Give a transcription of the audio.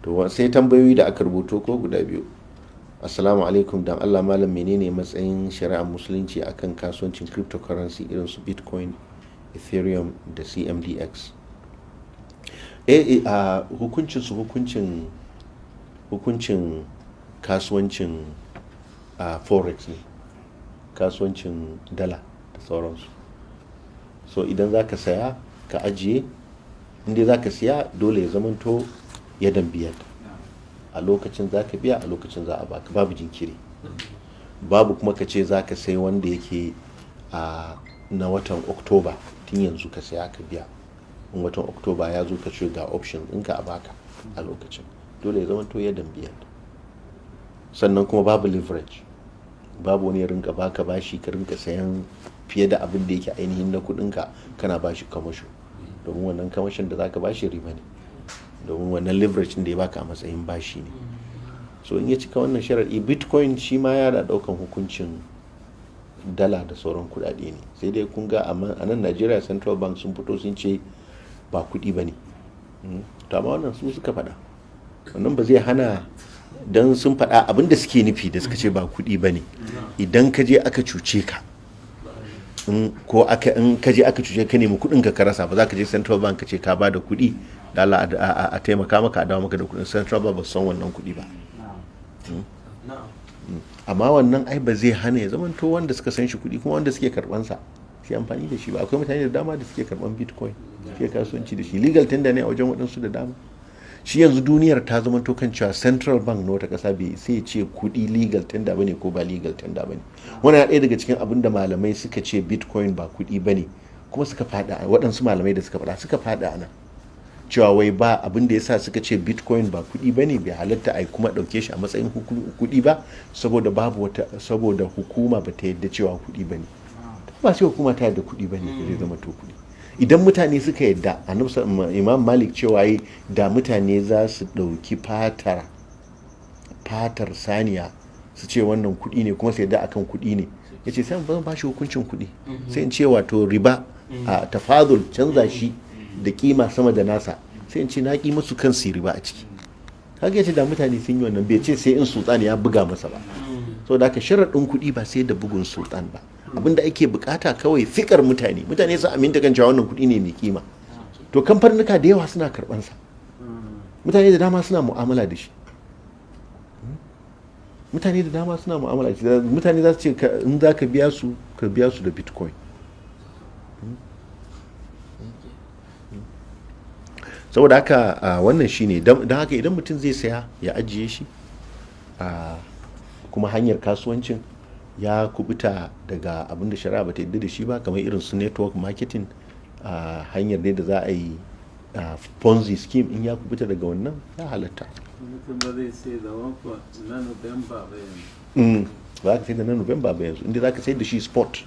To sai tambayoyi da aka rubuto ko guda biyu. Assalamu alaikum, dan Allah malam, menene matsayin shari'ar musulunci akan kasuwancin cryptocurrency irin su Bitcoin, Ethereum da CMDX? A hukuncin su hukuncin kasuwancin forex ne, kasuwancin dala da sauransu. So idan za ka saya ka ajiye, inda za ka siya dole ya zamanto yadan biyar, a lokacin za ka biya, a lokacin za a baka, babu jinkiri. Babu kuma ka ce za ka sai wanda yake a na watan Oktoba tun yanzu ka saya ka biya, in watan Oktoba ya zo ka ce ga option ɗinka, a baka a lokacin. Dole ya zamanto yadan biyar. Sannan kuma babu leverage, babu wani ya rinka baka bashi ka rinka sayan fiye da abin da yake ainihin na kudinka, kana bashi kamasho, domin wannan kamashin da zaka bashi riba ne, domin wannan leverage da ya baka a matsayin bashi ne. So in ya cika wannan sharaɗi, Bitcoin shi ma yana ɗaukan hukuncin dala da sauran kuɗaɗe ne. Sai dai kun ga a nan Najeriya Central Bank sun fito sun ce ba kuɗi ba ne. To amma wannan su suka faɗa, wannan ba zai hana don sun faɗa abin da suke nufi da suka ce ba kuɗi ba ne. Idan ka je aka cuce ka, ko aka in ka je aka cuce ka, nemi kuɗin ka rasa, ba za ka je Central Bank ka ce ka ba da kuɗi da Allah a taimaka maka a dawo maka da kuɗin. Central Bank ba su san wannan kuɗi ba. Amma wannan ai ba zai hana ya zamanto wanda suka san shi kuɗi kuma wanda suke karɓan sa sai amfani da shi ba. Akwai mutane da dama da suke karɓan Bitcoin, suke kasuwanci da shi, legal tender ne a wajen waɗansu da dama. Shi yanzu duniyar ta zama to kan cewa Central Bank na wata ƙasa bai sai ya ce kuɗi legal tender bane ko ba legal tender bane. Wannan ɗaya daga cikin abin da malamai suka ce Bitcoin ba kuɗi bane, kuma suka faɗa, waɗansu malamai da suka faɗa suka faɗa nan cewa wai ba abin da yasa suka ce Bitcoin ba kuɗi bane, bai halatta a kuma ɗauke shi a matsayin kuɗi ba, saboda babu wata, saboda hukuma ba ta yadda cewa kuɗi bane. Ba sai hukuma ta yadda kuɗi bane zai zama to kuɗi. Idan mutane suka yadda, annabi, Imam Malik cewa yi da mutane za su ɗauki fatar saniya su ce wannan kuɗi ne, kuma su yadda akan kuɗi ne, ya ce sai zan ba shi hukuncin kuɗi. Sai in ce wato riba a tafadul, canza shi da kima sama da nasa, sai in ce na ƙi musu kan su riba a ciki. Kaga ya ce da mutane sun yi wannan, bai ce sai in sultan ya buga masa ba. Saboda haka sharaɗin kuɗi ba sai da bugun sultan ba. Abinda ake bukata kawai fikar mutane, mutane su aminta kan cewa wannan kuɗi ne mai kima. To kamfanuka da yawa suna karɓan sa, mutane da dama suna mu'amala da shi, mutane da dama suna mu'amala da shi. Mutane za su ce in za ka biya su, ka biya su da Bitcoin. Saboda haka wannan shine. Don haka idan mutum zai saya ya ajiye shi, kuma hanyar kasuwancin ya kubuta daga abin da shari'a bata yadda da shi ba, kamar irin su network marketing, a hanyar ne da za a yi Ponzi scheme, in ya kubuta daga wannan ya halatta. Mutum ba zai sai da na November ba yanzu. Ba ka sai da na November ba yanzu, inda za ka sai da shi spot.